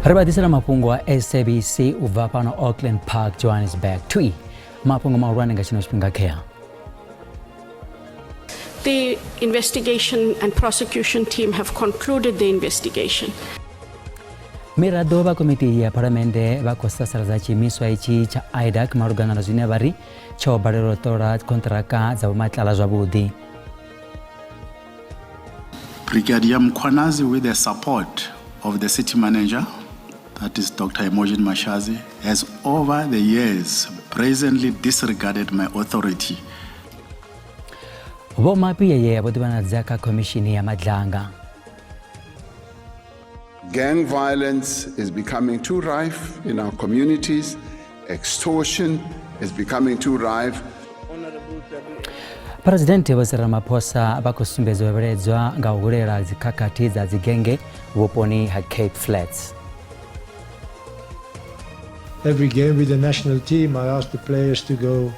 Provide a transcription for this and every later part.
Ri vha ḓisela mafhungo a SABC u bva fhano Auckland Park, Johannesburg. Twi mafhungo mahulwane nga tshino tshifhinga khea. The investigation and prosecution team have concluded the investigation. Miraḓo vha komiti ya phalamennde vha khou sasaladza tshiimiswa itshi tsha IDAC malugana na zwine vha ri tsho balelwa u ṱola khonṱhiraka dza vhomatlala zwavhuḓi. Brigadier Mkhwanazi, with the support of the city manager, that is Dr. Imogen Mashazi, has over the years brazenly disregarded my authority. Vho Mapiyeye vho ḓivhanadza kha khomishini ya Madlanga. Gang violence is becoming too rife in our communities. Extortion is becoming too rife. Phresidennde Vho Cyril Ramaphosa vha khou sumbedza u vheledzwa nga u hulela dzikhakhathi dza dzigenge vhuponi ha Cape Flats. Every game with the national team, I ask the players to go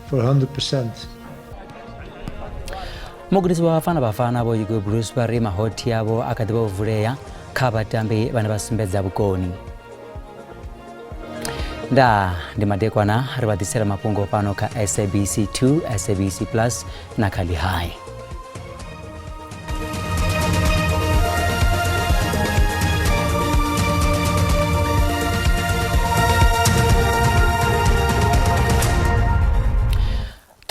for 100%. Mugudisi wa Bafana Bafana Vho Hugo Broos vha ri mahothi avho a kha ḓi vha o vulea kha vhatambi vhane vha sumbedza vhukoni. Nda ndi madekwana ri vha ḓisela mafhungo fhano kha SABC 2, SABC Plus na kha Lihai.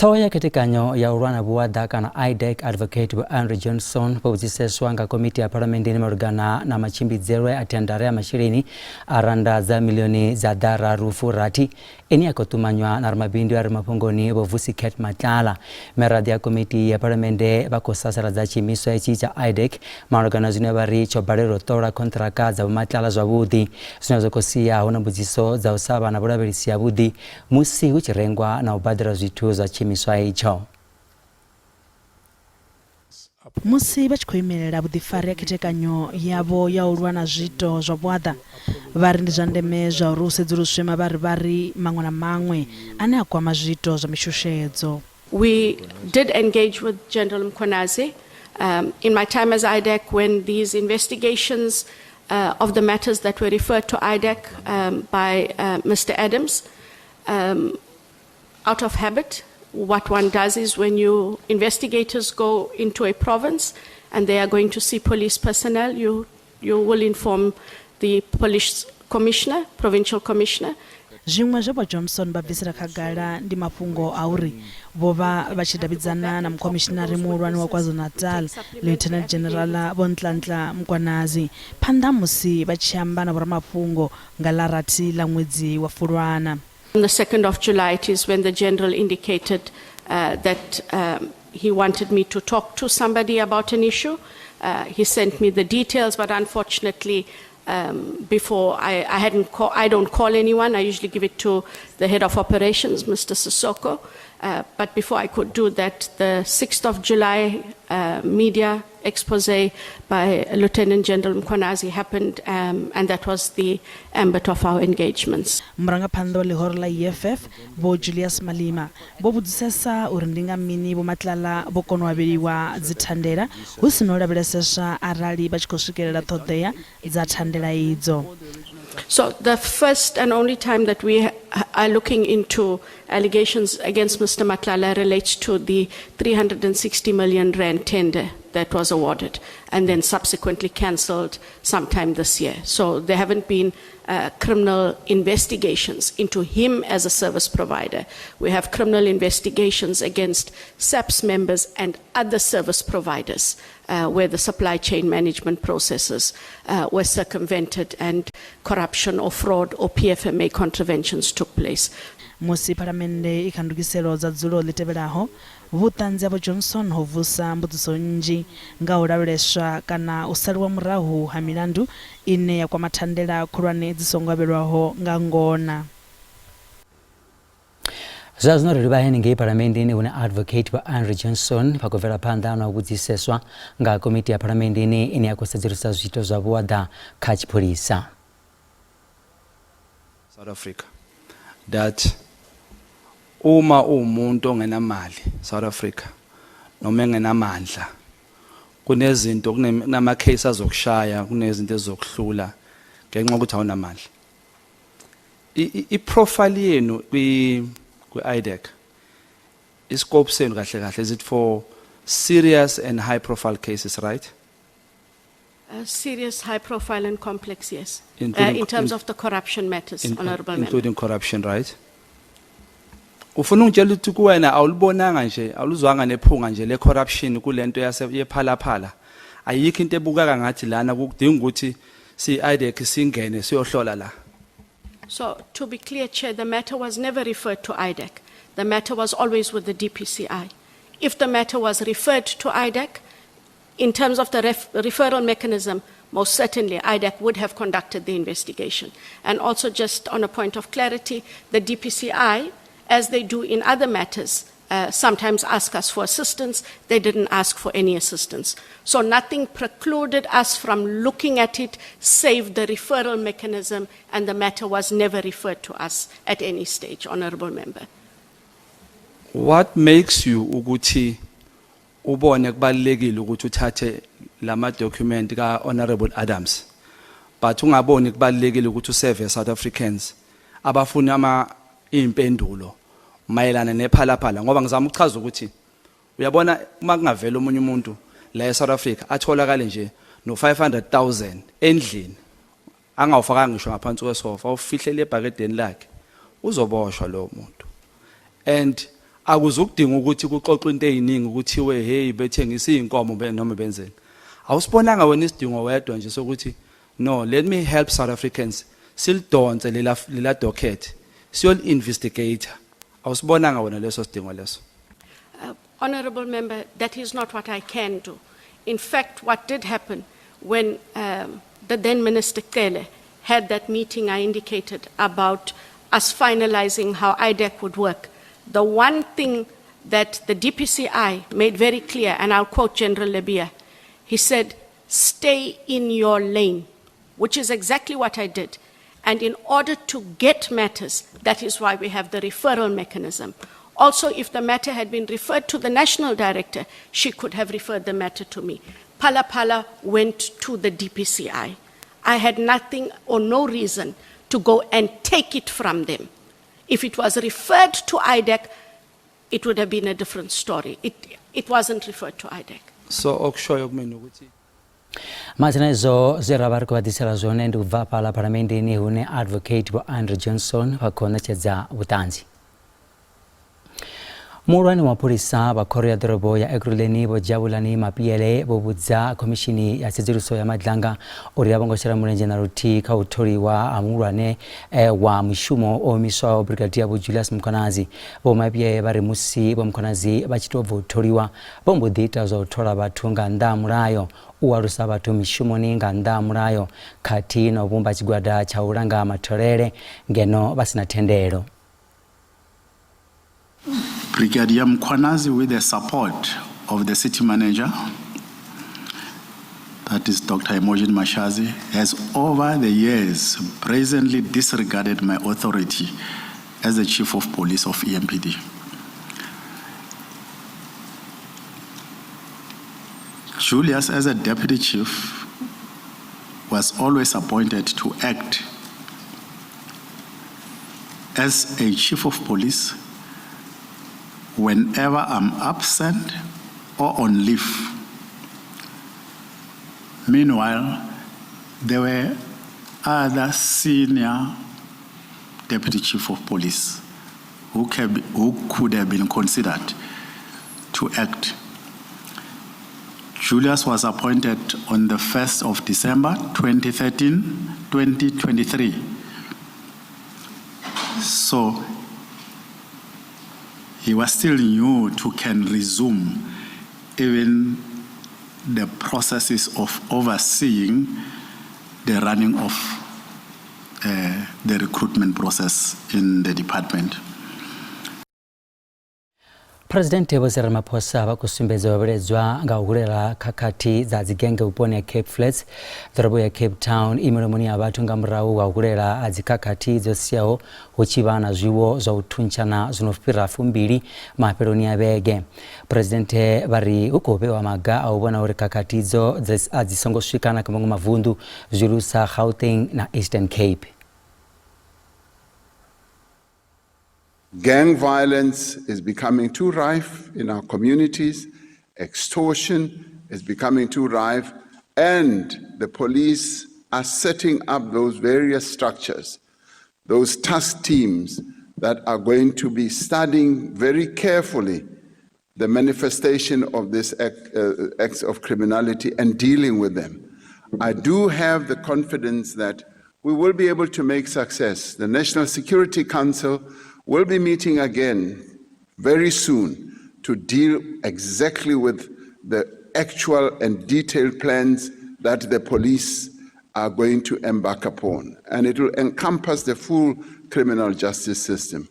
Ṱhoho ya khethekanyo ya u lwa na vhuaḓa kana IDAC Advocate Vho Andrew Johnson vho vhudziseswa nga komiti ya phalamenndeni malugana na matshimbidzelwe a thendara ya masheleni a rannda dza miḽioni dza ḓararu furathi ine ya khou ṱumanywa na ramabindu a re mafhungoni Vho Vusi Cat Matlala. Miraḓo ya komiti ya phalamennde vha khou sasaladza tshiimiswa itshi tsha IDAC malugana na zwine vha ri tsho balelwa u ṱola khonṱhiraka dza Vho Matlala zwavhuḓi, zwine zwa khou sia hu na mbudziso dza u sa vha na vhulavhelesi havhuḓi musi hu tshi rengwa na u badela zwithu zwa tshiimiswa itsho. Musi vha tshi khou imelela vhuḓifari ha khethekanyo yavho ya u lwa na zwiito zwa vhuaḓa, vha ri ndi zwa ndeme zwa uri hu sedzuluswe mavharivhari maṅwe na maṅwe ane a kwama zwiito zwa mishushedzo. We did engage with General Mkhwanazi. In my time as IDAC, when these investigations of the matters that were referred to IDAC by Mr. Adams, out of habit, what one does is when you investigators go into a province and they are going to see police personnel, you will inform the police commissioner, provincial commissioner. Zwiṅwe zwe Vho Johnson vha bvisela khagala ndi mafhungo a uri vho vha vha tshi davhidzana na mukhomishinari muhulwane wa KwaZulu-Natal, Lieutenant General Vho Nhlanhla Mkhwanazi phanḓa ha musi vha tshi amba na vhoramafhungo nga ḽa rathi ḽa ṅwedzi wa Fulwana. On the 2nd of July, it is when the general indicated that he wanted me to talk to somebody about an issue. He sent me the details, but unfortunately, before I hadn't call, I don't call anyone. I usually give it to the head of operations, Mr. Sissoko. But before I could do that, the 6th of July media expose by Lieutenant General Mkhwanazi happened, and that was the ambit of our engagements. Murangaphanḓa wa ḽihoro ḽa EFF Vho Julius Malema vho vhudzisesa uri ndi nga mini Vho Matlala vho kona u avheliwa dzithandela hu si na u lavheleseswa arali vha tshi khou swikelela ṱhoḓea dza thandela idzo. So the first and only time that we are looking into allegations against Mr. Matlala relates to the 360 million rand tender that was awarded and then subsequently cancelled sometime this year. So there haven't been criminal investigations into him as a service provider. We have criminal investigations against SAPS members and other service providers where the supply chain management processes were circumvented and corruption or fraud or PFMA contraventions took place. Musi phalamennde i kha ndugiselo dza dzulo ḽi tevhelaho, vhuṱanzi ha Vho Johnson ho vusa mbudziso nnzhi nga u lavheleswa kana u saliwa murahu ha milandu ine ya kwama thandela khulwane dzi songo avhelwaho nga ngona. Zwa zwino ri livha henengei phalamenndeni hune Advocate Vho Andrew Johnson vha khou bvela phanḓa na u vhudziseswa nga komiti ya phalamenndeni ine ya khou sedzulusa zwiito zwa vhuaḓa kha tshipholisa. South Africa that uma uwumuntu ongenamali South Africa noma engenamandla kunezinto kunama case azokushaya, kunezinto ezizokuhlula. Ngenxa yokuthi awunamandla. I-profile yenu kwi-IDAC, iscope senu kahle kahle, is it for serious and high profile cases, right? Serious, high profile, and complex, yes. Including In terms of the corruption matters, Honorable Member. Including corruption, right? Ufuna ungitshela ukuthi kuwena awulibonanga nje, awuluzwanga nephunga nje le corruption kulento yase yePhala Phala? Ayikho into ebukeka ngathi lana kudinga ukuthi si IDAC singene siyohlola la? So, to be clear, Chair, the matter was never referred to IDAC. The matter was always with the DPCI. If the matter was referred to IDAC, in terms of the referral mechanism, most certainly IDAC would have conducted the investigation. And also, just on a point of clarity, the DPCI, as they do in other matters, sometimes ask us for assistance. They didn't ask for any assistance. So nothing precluded us from looking at it, save the referral mechanism, and the matter was never referred to us at any stage, Honorable Member. What makes you ukuthi ubone kubalekile ukuthi uthathe lama document ka Honorable Adams, but ungaboni kubalekile ukuthi userve South Africans abafuna ama impendulo mayelana nePhala Phala? Ngoba ngizama ukuchaza ukuthi uyabona, uma kungavela omunye umuntu la eSouth Africa atholakale nje no 500,000 endlini, angawufakanga ngisho ngaphansi kwesofa, awufihlele ebhakedeni lakhe, uzoboshwa lo muntu, and akuzukudinga ukuthi kuxoxwe into eziningi ukuthiwe, hey, bethengisa izinkomo noma benzeni. Awusibonanga wena isidingo wedwa nje sokuthi, no, let me help South Africans, silidonse lela docket, siyol investigate? Awusibonanga wena leso sidingo leso? Honorable Member, that is not what I can do. In fact, what did happen when the then Minister Cele had that meeting I indicated about us finalizing how IDAC would work, the one thing that the DPCI made very clear, and I'll quote General Lebeya, he said, "Stay in your lane," which is exactly what I did. And in order to get matters, that is why we have the referral mechanism. Also, if the matter had been referred to the national director, she could have referred the matter to me. Phala Phala went to the DPCI. I had nothing or no reason to go and take it from them. If it was referred to IDAC, it would have been a different story. It wasn't referred to IDAC. So okushoyo kumina ukuthi Matsina zwe ra vha ri khou vha ḓisela zwone ndi u bva fhaḽa phalamenndeni hune Advocate Vho Andre Johnson vha khou ṋetshedza vhuṱanzi. Muhulwane wa pholisa vha khoro ya ḓorobo ya Ekurhuleni Vho Jabulani Mapiele vho vhudza khomishini ya tsedzuluso ya Madlanga uri a vho ngo shela mulenzhe na luthihi kha u tholiwa ha muhulwane wa mushumo o imiswaho Brigadier Vho Julius Mkhwanazi. Vho Mapiele vha ri musi Vho Mkhwanazi vha tshi tou bva u tholiwa vho mbo ḓi ita zwa u thola vhathu nga nnḓa ha mulayo, u alusa vhathu mishumoni nga nnḓa ha mulayo khathihi na u vhumba tshigwada tsha u langa matholele ngeno vha si na thendelo. Brigadier Mkhwanazi, with the support of the city manager, that is Dr. Imogen Mashazi, has over the years brazenly disregarded my authority as the chief of police of EMPD. Julius, as a deputy chief, was always appointed to act as a chief of police whenever I'm absent or on leave. Meanwhile, there were other senior deputy chief of police who could have been considered to act. Julius was appointed on the 1st of December 2013, 2023. So he was still new to can resume even the processes of overseeing the running of the recruitment process in the department. Presidente Vho Cyril Ramaphosa vha khou sumbedza u vhiledzwa nga u hulela khakhathi dza dzigenge vhuponi ha Cape Flats. Ḓorobo ya Cape Town i milomoni ya vhathu nga murahu ha u hulela ha dzikhakhathi dzo siaho hu tshi vha na zwiwo zwa u thuntshana zwi no fhira 20 mafheloni a vhege. Presidente vha ri hu khou vhewa maga a u vhona uri khakhathi idzo a dzi songo swika na kha maṅwe mavunḓu, zwihulu sa Gauteng na Eastern Cape. Gang violence is becoming too rife in our communities, extortion is becoming too rife, and the police are setting up those various structures, those task teams that are going to be studying very carefully the manifestation of these acts of criminality and dealing with them. I do have the confidence that we will be able to make success. The National Security Council will be meeting again very soon to deal exactly with the actual and detailed plans that the police are going to embark upon. And it will encompass the full criminal justice system.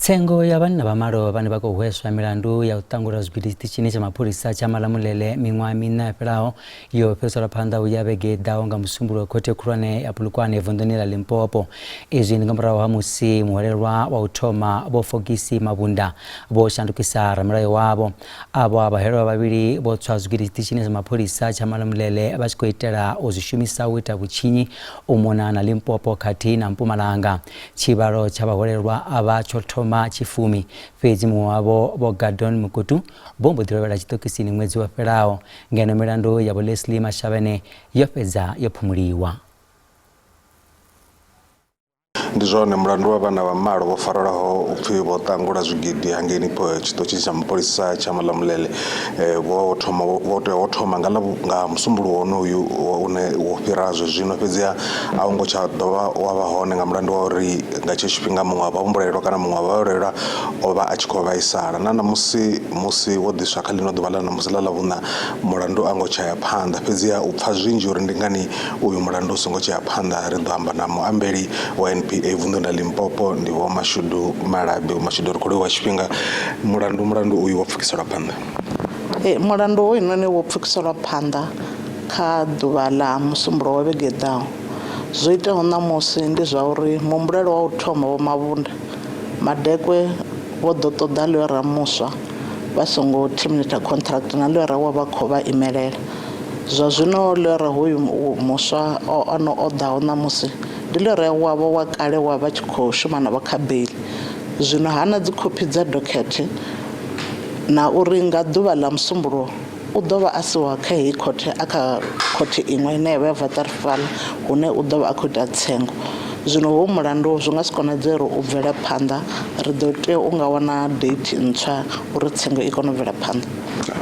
Tsengo ya vhanna vha malo vhane vha khou hweswa milandu ya u ṱangula zwigidi tshiṱitshini tsha mapholisa tsha Malamulele miṅwaha miṋa yo fhelaho yo fhiriselwa phanḓa u ya vhege i ḓaho nga Musumbuluwo khothe khulwane ya Polokwane vunḓuni ḽa Limpopo. Izwi ndi nga murahu ha musi muhwelelwa wa u thoma Vho Fogisi Mabunda vho shandukisa ramilayo wavho. Avho vhahwelelwa vhavhili vho tswa zwigidi tshiṱitshini tsha mapholisa tsha Malamulele vha tshi khou itela u zwi shumisa u ita vhutshinyi u mona na Limpopo khathihi na Mpumalanga. Tshivhalo tsha vhahwelelwa avha tsho thoma tshifumi, fhedzi muṅwe wavho Vho Gardon Mukutu vho mbo ḓi lovhela tshiṱokisini ṅwedzi wo fhelaho, ngeno milandu ya Vho Leslie Mashavhene yo fhedza yo phumuliwa. Ndi zwone mulandu wa vhana vha malo vho farelwaho upfi vho ṱangula zwigidi hangeini tshiṱitshi tsha mapholisa tsha Malamulele vho thoma vho tea u thoma nga nga musumbuluwo wonoyu une wo fhira zwezwino, fhedziha a u ngo tsha dovha wa vha hone nga mulandu wa uri nga tshetsho tshifhinga muṅwe wa vhahumbulelwa kana muṅwe wa vhavhalelwa o vha a tshi khou vhaisala. Na ṋamusi musi wo ḓiswa kha ḽino ḓuvha ḽa ṋamusi ḽa Ḽavhuṋa mulandu a ngo tsha ya phanḓa, fhedziha u pfha zwinzhi uri ndi ngani uyu mulandu u songo tsha ya phanḓa ri ḓo amba na muambeli wa NPA vunḓuni ḽa Limpopo ndi Vho Mashudu Malabi. Vho Mashudu, ri khou livhuwa tshifhinga. Mulandu mulandu uyu wo pfukiselwa phanḓa. Mulandu hoyunoni wo pfukiselwa phanḓa kha ḓuvha ḽa Musumbuluwo wa vhege i ḓaho. Zwo iteaho ṋamusi ndi zwa uri muhumbulelwa wa u thoma Vho Mabunda Madekwe vho ḓo ṱoḓa ḽoyara muswa vha songo terminator contract na ḽoyara wa vha khou vha imelela. Zwa zwino ḽoyara hoyu muswa ano o ḓaho ṋamusi ndi ḽoyara wavho wa kale wa vha tshi khou shuma navho kha beiḽi. Zwino hana dzikhophi dza dokhethe na uri nga ḓuvha ḽa Musumbuluwo u ḓo vha a siho kha heyi khothe a kha khothe iṅwe ine ya vha ya Waterval hune u ḓo vha a khou ita tsengo. Zwino hoyu mulandu zwi nga si konadzee uri u bvele phanḓa, ri ḓo tea u nga wana date ntswa uri tsengo i kone u bvela phanḓa.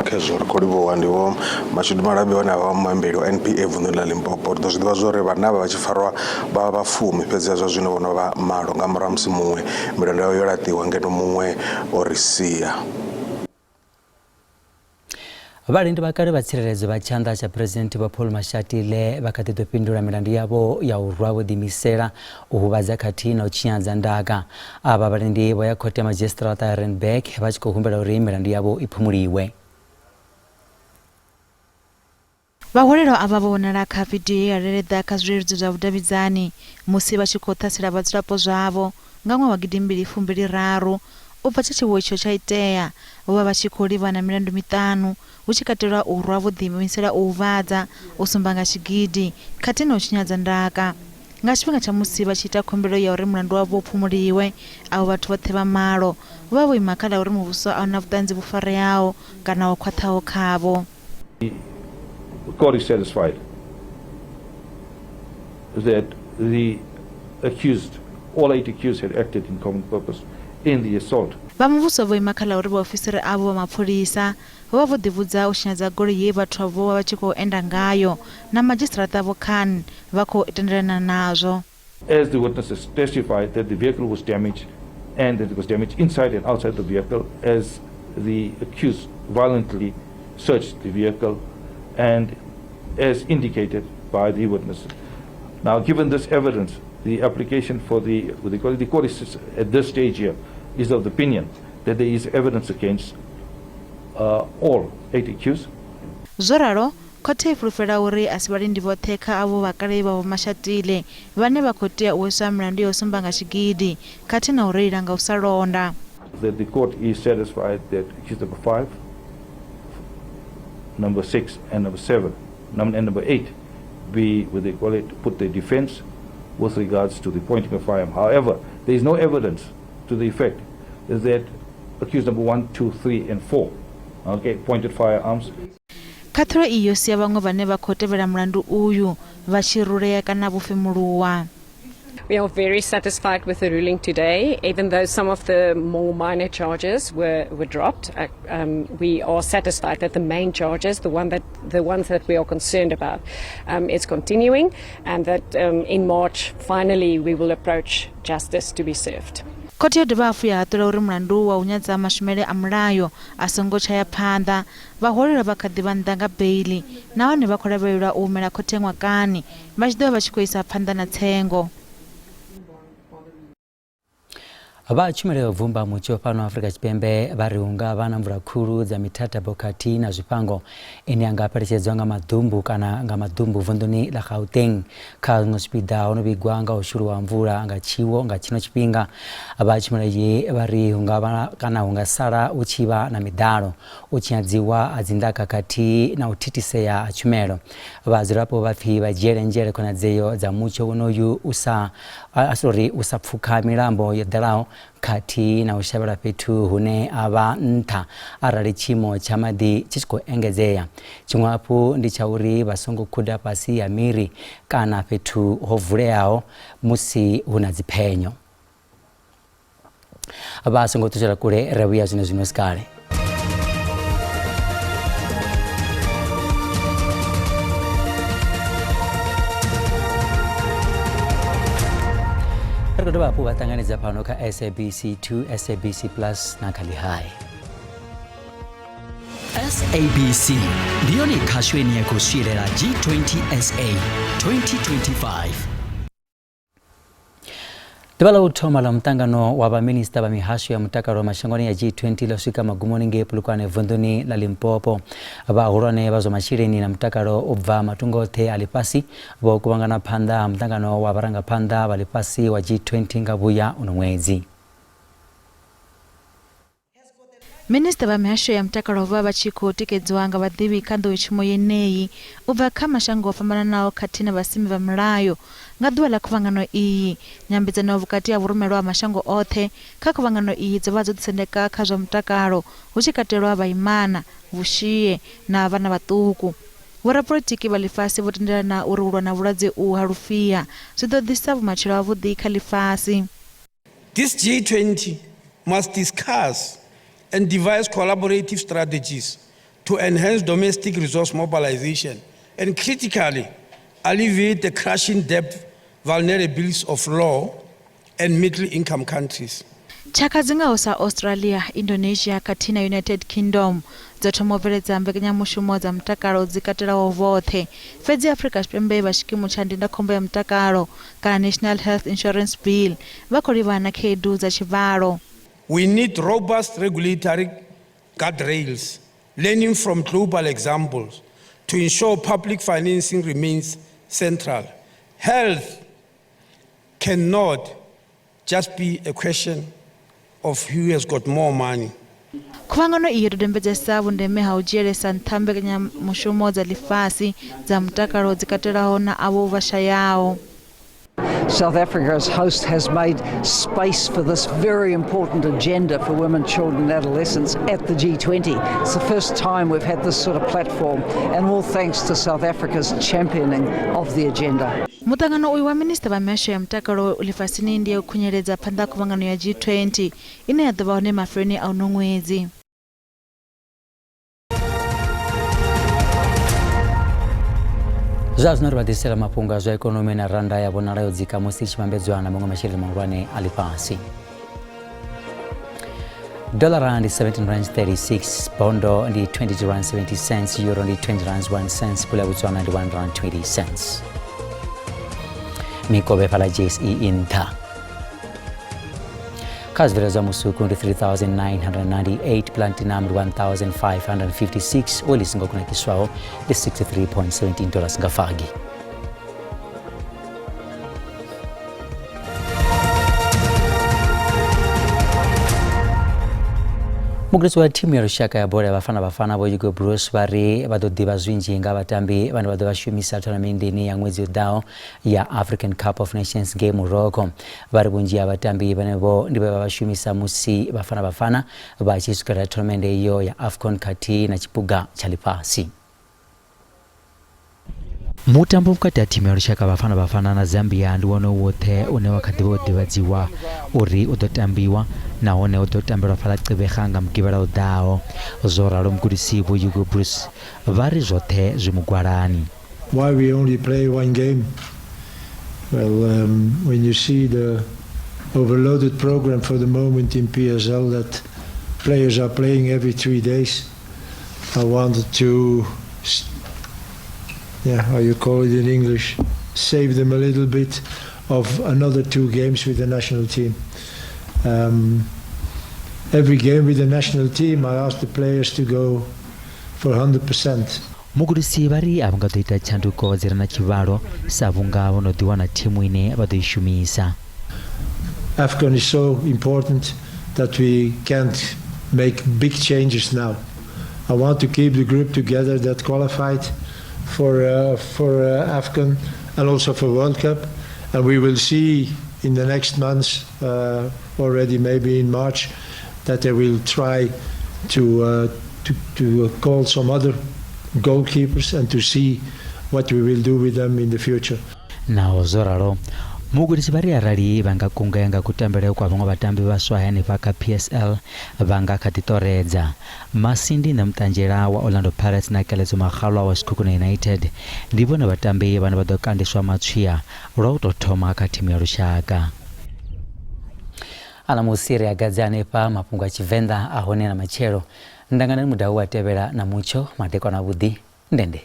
Khezwo ri khou livhuwa ndi Vho Mashudu Malabi vhane vha vha muambeli wa NPA vunḓuni ḽa Limpopo. Ri ḓo zwi ḓivha zwa uri vhanna avha vha tshi farwa vha vha vha fumi, fhedziha zwa zwino vho no vha malo nga murahu ha musi muṅwe milandu yawe yo laṱiwa ngeno muṅwe o ri sia. Vhalindi vha kale vha tsireledzo vha tshanḓa tsha Phresidennde Vho Paul Mashatile vha kha ḓi ḓo fhindula milandu yavho ya u rwa vho ḓiimisela, u huvhadza khathihi na u tshinyadza ndaka. Avha vhalindi vho ya khothe ya madzhisiṱiraṱa ya Randburg vha tshi khou humbela uri milandu yavho i phumuliwe. Vhahwelelwa avha vho vhonala kha vidio ye ya leleḓa kha zwileludzi zwa vhudavhidzani musi vha tshi khou ṱhasela vhadzulapo zwavho nga ṅwaha wa gidimbili fumbili raru. U bva tshe tshiwo itsho tsha itea, vho vha vha tshi khou livha na milandu miṱanu, hu tshi katelwa u rwa vho ḓiimisela u huvhadza, u sumba nga tshigidi, khathihi na u tshinyadza ndaka. Nga tshifhinga tsha musi vha tshi ita khumbelo ya uri mulandu wavho u phumuliwe, avho vhathu vhoṱhe vha malo vho vha vho ima kha ḽa uri muvhuso a u na vhuṱanzi vhu fareaho kana ho khwaṱhaho khavho. The court is satisfied that the accused, all 8 accused had acted in common purpose in the assault. Vha muvhuso vho ima kha ḽa uri vhaofisiri avho vha mapholisa vho vha vho ḓivhudza u tshinyadza goloi ye vhathu avho vho vha vha tshi khou enda ngayo, na madzhisiṱiraṱa Vho Khan vha khou tendelana nazwo. As the witnesses testified that the vehicle was damaged and that it was damaged inside and outside the vehicle as the accused violently searched the vehicle and as indicated by the witnesses. Now, given this evidence, the application for the court is at this stage here is of the opinion that there is evidence against all 8 accused. Zwo ralo, khothe i fulufhela uri a si vhalindi vhoṱhe kha avho vhakale vha Vho Mashatile vhane vha khou tea u hweswa milandu ya u sumba nga tshigidi khathihi na u reila nga u sa londa. That the court is satisfied that accused number 5, number 6 and number 7 and number 8 be, what they call it, put the defense with regards to the pointing of firearm. However, there is no evidence to the effect that accused number 1, 2, 3 and 4, okay, pointed firearms. Khaṱhulo iyi yo sia vhaṅwe vhane vha khou tevhela mulandu uyu vha tshi rulea kana vho femuluwa. We are very satisfied with the ruling today, even though some of the more minor charges were dropped. We are satisfied that the main charges, the ones that we are concerned about, is continuing, and that in March, finally, we will approach justice to be served. Khothe yo dovha hafhu ya haṱula uri mulandu wa u nyadza mashumele a mulayo a songo tsha ya phanḓa. Vhaholelwa vha kha ḓi vha nnḓa nga beili nahone vha khou lavhelelwa u humela khothe ṅwakani vha tshi ḓo vha vha tshi khou isa phanḓa na tsengo. Vha tshumelo ya u bvumba mutsho fhano Afrika Tshipembe vha ri hu nga vha na mvula khulu dza mithathabo khathihi na zwifhango ine ya nga fheletshedzwa nga maḓumbu kana nga maḓumbu vunḓuni ḽa Gauteng. Kha zwiṅwe zwipiḓa ho no vhigwa nga u shuluwa ha mvula nga tshiwo nga tshino tshifhinga. Vha tshumelo iyi vha ri hu nga vha kana hu nga sala hu tshi vha na miḓalo, u tshinyadziwa ha dzindaka khathihi na u thithisea ha tshumelo. Vhadzulapo vha pfi vha dzhiele nzhele khonadzeo dza mutsho wonoyu u sa sorry u sa pfukha milambo yo ḓalaho khathihi na u shavhela fhethu hune ha vha nṱha arali tshiimo tsha maḓi tshi tshi khou engedzea. Tshiṅwe hafhu ndi tsha uri vha songo khuda fhasi ha miri kana fhethu ho vuleaho musi hu na dziphenyo. Vha songo ṱutshela kule, ri vhuya zwino zwino si kale. Ri khou dovha hafhu vha ṱanganedza fhano kha SABC 2, SABC Plus na kha Lihai. SABC ndi yone khasho ine ya khou swielela G20 SA 2025. Ḓuvha ḽa u thoma ḽa muṱangano wa vhaminista vha mihasho ya mutakalo mashangoni ya G20 ḽo swika magumoni ngei Polokwane vunḓuni ḽa Limpopo. Vhahulwane vha zwa masheleni na mutakalo u bva matungo oṱhe a ḽifhasi vho kuvhangana phanḓa ha muṱangano wa vharangaphanḓa vha ḽifhasi wa G20 nga vhuya uno ṅwedzi. Minisiṱa vha mihasho ya mutakalo vho vha vha tshi khou tikedziwa nga vhaḓivhi kha nḓowetshumo yeneyi u bva kha mashango o fhambananaho khathihi na vhasimi vha milayo. Nga ḓuvha ḽa khuvhangano iyi, nyambedzano vhukati ha vhurumelwa ha mashango oṱhe kha khuvhangano iyi dzo vha dzo ḓisendeka kha zwa mutakalo hu tshi katelwa vhaimana, vhushie na vhana vhaṱuku. Vhorapolitiki vha ḽifhasi vho tendelana uri u lwa na vhulwadze uhu ha lufhia zwi ḓo ḓisa vhumatshelo havhuḓi kha ḽifhasi. This G20 must discuss and devise collaborative strategies to enhance domestic resource mobilization and critically alleviate the crushing debt vulnerabilities of low and middle income countries. Tshaka dzi ngaho sa Australia, Indonesia khathihi na United Kingdom dzo thoma u bveledza mbekanyamushumo dza mutakalo dzi katelaho vhoṱhe. Fhedzi Afrika Tshipembe vha tshikimu tsha ndindakhombo ya mutakalo kana National Health Insurance Bill vha khou livhana na khaedu dza tshivhalo. We need robust regulatory guardrails, learning from global examples to ensure public financing remains central. Health cannot just be a question of who has got more money. Khuvhangano iyi yo dodembedzesa vhundeme ha u dzhielesa nṱha mbekanyamushumo dza ḽifhasi dza mutakalo dzi katelaho na avho vha shayaho. South Africa as host has made space for this very important agenda for women, children and adolescents at the G20. It's the first time we've had this sort of platform, and all thanks to South Africa's championing of the agenda. Muṱangano uyu wa minisiṱa vha mihasho ya mutakalo ḽifhasini ndi ya u khunyeledza phanḓa ha khuvhangano ya G20 ine ya ḓo vha hone mafheloni a uno ṅwedzi. Zwa zwino ri vha ḓisela mafhungo a zwa ikonomi na randa ya vhonala yo dzika musi i tshi vhambedzwa na maṅwe masheleni mahulwane a ḽifhasi. Dollar ndi 17 rands 36, bondo ndi 22 rand 70 cents, euro ndi 20 rands 1 cents, pula ya Botswana ndi 1 rand 20 cents. Mikovhe fhala JSE i nṱha. Kha zwibveledzwa zwa musuku ndi 3998, platinum ndi 1556, oil i songo kunakiswaho ndi 63.17 dollars nga fagi. Mugudisi wa thimu ya lushaka ya bola ya Bafana Bafana Vho Hugo Broos vha ri vha ḓo ḓivha zwinzhi nga vhatambi vhane vha ḓo vha shumisa thonamenndeni ya ṅwedzi u ḓaho ya African Cup of Nations ngei Morocco. Vha ri vhunzhi ha vhatambi vhenevho ndi vhe vha vha shumisa musi Bafana Bafana vha tshi swikelela thonamennde iyo ya AFCON khathihi na Tshiphuga tsha Ḽifhasi. Mutambo vhukati ha thimu ya lushaka Bafana Bafana na Zambia ndi wone u woṱhe une wa kha ḓi vha wo ḓivhadziwa uri u ḓo tambiwa nahone u ḓo tambelwa fhaḽa Gqeberha nga Mugivhela u ḓaho. Zwo ralo mugudisi Vho Hugo Broos vha ri zwoṱhe zwi mugwalani. Why we only play one game? Well, when you see the overloaded program for the moment in PSL that players are playing every 3 days, I wanted to, yeah, how you call it in English, save them a little bit of another 2 games with the national team. Every game with the national team, I ask the players to go for 100%. Mugudisi vha ri a vha nga ḓo ita tshanduko dzi re na tshivhalo sa vhunga vho no ḓi wana thimu ine vha ḓo i shumisa. AFCON is so important that we can't make big changes now. I want to keep the group together that qualified for AFCON and also for World Cup, and we will see in the next months, already maybe in March, that they will try to call some other goalkeepers and to see what we will do with them in the future. Naho zwo ralo, mugudisi vha ri arali vha nga kungea nga kutambele kwa vhaṅwe vhatambi vhaswa henefha kha PSL vha nga kha ḓi ṱoredza. Masindi Ṋemuṱanzhela wa Orlando Pirates na Keletso Makgalwa wa Sekhukhune United ndi vhone vhatambi vhane vha ḓo kandiswa matswia lwa u tou thoma kha thimu ya lushaka. Ana musi ri a gadze hanefha mafhungo a Tshivenḓa a hone na matshelo. Ndanganani mudau wa tevhela na mutsho madekwana avhuḓi ndende.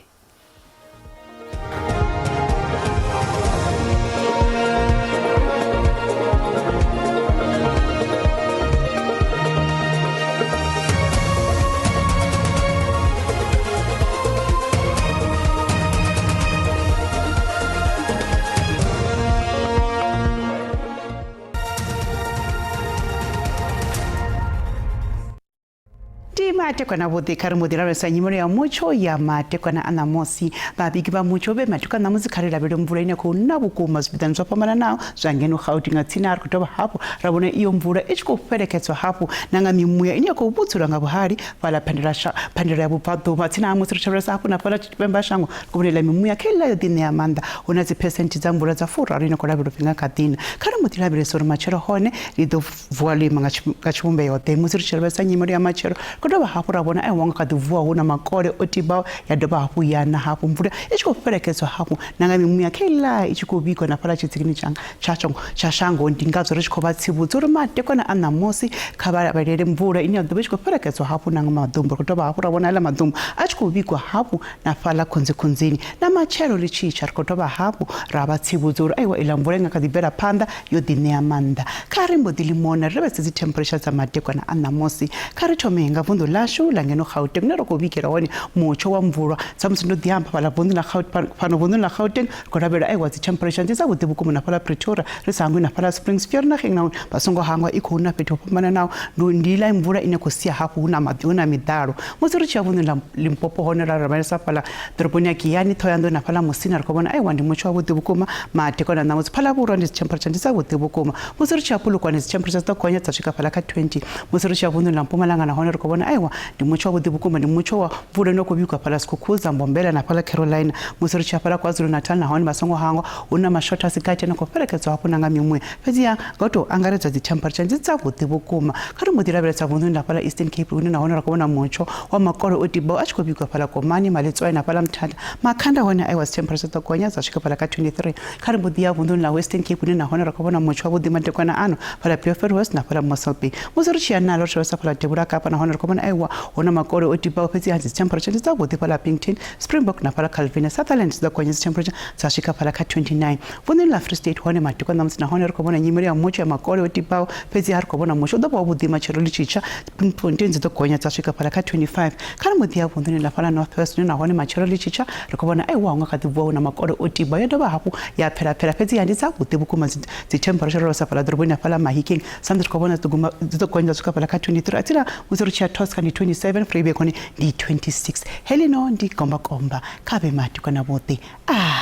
Ndi matekwana vhuḓi kha ri mbo ḓi lavhelesa nyimelo ya mutsho ya matekwana a ṋamusi. Vhavhigi vha mutsho vhe matekwana ṋamusi kha ri lavhelele mvula ine khou na vhukuma zwipiḓani zwo fhambananaho zwa ngeno Gauteng nga tsini. A ri khou dovha hafhu ra vhona iyo mvula i tshi khou fhelekedzwa hafhu na nga mimuya ine ya khou vhudzulwa nga vhuhali fhaḽa phandela ya vhubvaḓuvha. Tsini ha musi ri tshi lavhelesa hafhu na fhaḽa tshipembe ha shango ri khou vhona iḽa mimuya kha iḽa yo ḓi ṋea maanḓa. Hu na dzi phesenthe dza mvula dza 30 ine khou lavhelelwa upfhi nga kha ḓina. Kha ri mbo ḓi lavhelesa uri matshelo hone ḽi ḓo vuwa ḽo ima nga tshivhumbeo ḓe. Musi ri tshi lavhelesa nyimelo ya matshelo ri khou dovha hafhu ra vhona aiwa nga kha ḓi vuwa hu na makole o tibaho, ya dovha hafhu ya na hafhu mvula i tshi khou fhelekedzwa hafhu na nga mimuya kha iḽa i tshi khou vhigwa na fhaḽa tshitsikini tsha shango. Ndi ngazwo ri tshi khou vha tsivhudza uri madekwana a ṋamusi kha vha lavhelele mvula ine ya ḓo vha i tshi khou fhelekedzwa hafhu na nga maḓumbu. Ri khou dovha hafhu ra vhona aḽa maḓumbu a tshi khou vhigwa hafhu na fhaḽa khunzikhunzini. Na matshelo ḽi tshi tsha ri khou dovha hafhu ra vha tsivhudza uri aiwa iḽa mvula i nga kha ḓi bvela phanḓa yo ḓi ṋea maanḓa. Kha ri mbo ḓi limona ri lavhelese dzi temperature dza madekwana a ṋamusi. Kha ri thome nga vunḓu ḽashu ḽa ngeno Gauteng hune ra khou vhigela hone mutsho wa mvula. Sa musi ndo ḓi amba fhaḽa vunḓu ḽa fhano vunḓuni ḽa Gauteng ri khou lavhelela aiwa dzi temperature ndi dzavhuḓi vhukuma na fhaḽa Pretoria ri sa hangwi na fhaḽa Springs Vereeniging nahone vha songo hangwa i khou na fhethu ho fhambananaho. Ndi iḽa mvula ine khou sia hafhu hu na maḓi hu na miḓalo. Musi ri tshi ya vunḓuni ḽa Limpopo hone ra lavhelesa fhaḽa ḓoroboni ya Giyani, Thohoyandou na fhaḽa Musina ri khou vhona aiwa ndi mutsho wavhuḓi vhukuma. Madekwana ṋamusi Phalavhurwa ndi dzi temperature ndi dzavhuḓi vhukuma. Musi ri tshi ya Polokwane dzi temperature dzi ḓo gonya dza swika fhaḽa kha 20. Musi ri tshi ya vunḓuni ḽa Mpumalanga nahone ri khou vhona aiwa ndi mutsho wavhuḓi vhukuma, ndi mutsho wa mvula ine khou vhigwa fhaḽa Skukuza, Mbombela na fhaḽa Carolina. Musi ri tshi ya fhaḽa KwaZulu-Natal nahone vha songo hangwa hu na mashotha a si gathi ane khou fhelekedzwa hafhu na nga mimuya. Fhedziha nga u tou angaredza dzi temperature ndi dzavhuḓi vhukuma. Kha ri mbo ḓi lavhelesa vunḓuni ḽa fhaḽa Eastern Cape hune nahone ra khou vhona mutsho wa makole o tibaho a tshi khou vhigwa fhaḽa Komani, Maletswai na fhaḽa Mthatha. Makhanda hone aiwa dzi temperature dzo gonya dza swika fhaḽa kha 23. Kha ri mbo ḓi ya vunḓuni ḽa Western Cape hune nahone ra khou vhona mutsho wavhuḓi madekwana ano fhaḽa Beaufort West na fhaḽa Mossel Bay. Musi ri tshi ya nalo ri tshi lavhelesa fhaḽa Devhula Kapa nahone ri khou vhona vhona aiwa hu na makole o tibaho fhedziha dzi temperature ndi dzavhuḓi fhaḽa Upington, Springbok na fhaḽa Calvinia. Sutherland dzi ḓo gonya dzi temperature dza swika fhaḽa kha 29. Vunḓuni ḽa Free State hone madekwana ṋamusi nahone ri khou vhona nyimele ya mutsho ya makole o tibaho fhedziha ri khou vhona mutsho u ḓo vha wavhuḓi matshelo ḽi tshi tsha Bloemfontein dzi ḓo gonya dza swika fhaḽa kha 25. Kha ri mbo ḓi ya vunḓuni ḽa fhaḽa North West hune nahone matshelo ḽi tshi tsha ri khou vhona aiwa hu nga kha ḓi vuwa hu na makole o tiba ya dovha hafhu ya pfela pfela fhedziha ndi dzavhuḓi vhukuma dzi temperature ro sa fhaḽa ḓoroboni ya fhaḽa Mahikeng samusi ri khou vhona dzi ḓo gonya dza swika fhaḽa kha 23 atsina musi ri tshi ya Tosca ndi 27 Vryburg hone ndi 26. Heḽino ndi gombakomba kha vhe madekwana vhoṱhe. A.